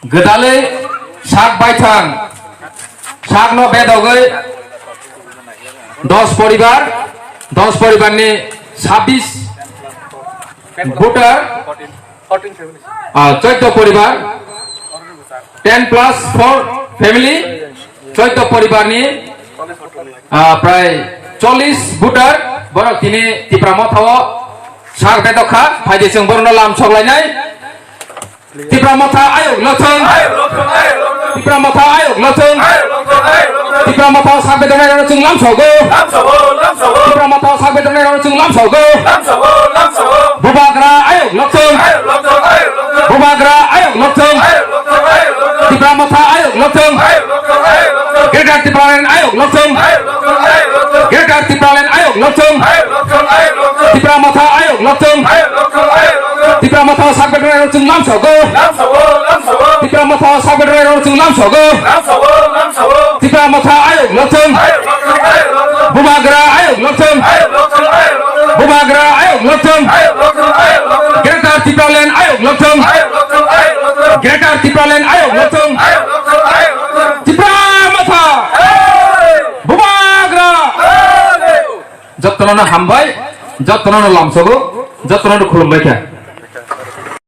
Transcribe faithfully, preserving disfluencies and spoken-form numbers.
Gwdalwi sak baithang, sakno bedogwi dos poribar, dos poribarni sabbish voter, ah, chauddho poribar, ten plus four family, chauddho poribarni, ah, prai chollish voter, borok tini Tipra Mothao sak bedokha, phaidi chwng borokno lam soklainai. Tipra Motha ayuk lochong. Tipra Motha ayuk lochong. Tipra Motha sak bedoknai rok chwng lam sogo. Tipra Motha sak bedoknai rok chwng lam sogo. Bubagra ayuk lochong. Bubagra ayuk lochong. Tipra Motha ayuk lochong. Greater Tipraland ayuk lochong. Greater Tipraland ayuk lochong. Tipra Motha ayuk lochong. Tipra Motha sak bedoknai rok chwng lam sogo. Tipra Motha sak bedoknai rok chwng lam sogo. Tipra Motha ayuk lochong. Bubagra ayuk lochong. Bubagra ayuk lochong. Greater Tipraland ayuk lochong. Greater Tipraland ayuk lochong. Tipra Motha. Bubagra. Jottono hambai, jottono lamsogo, jottono khulumbai kha.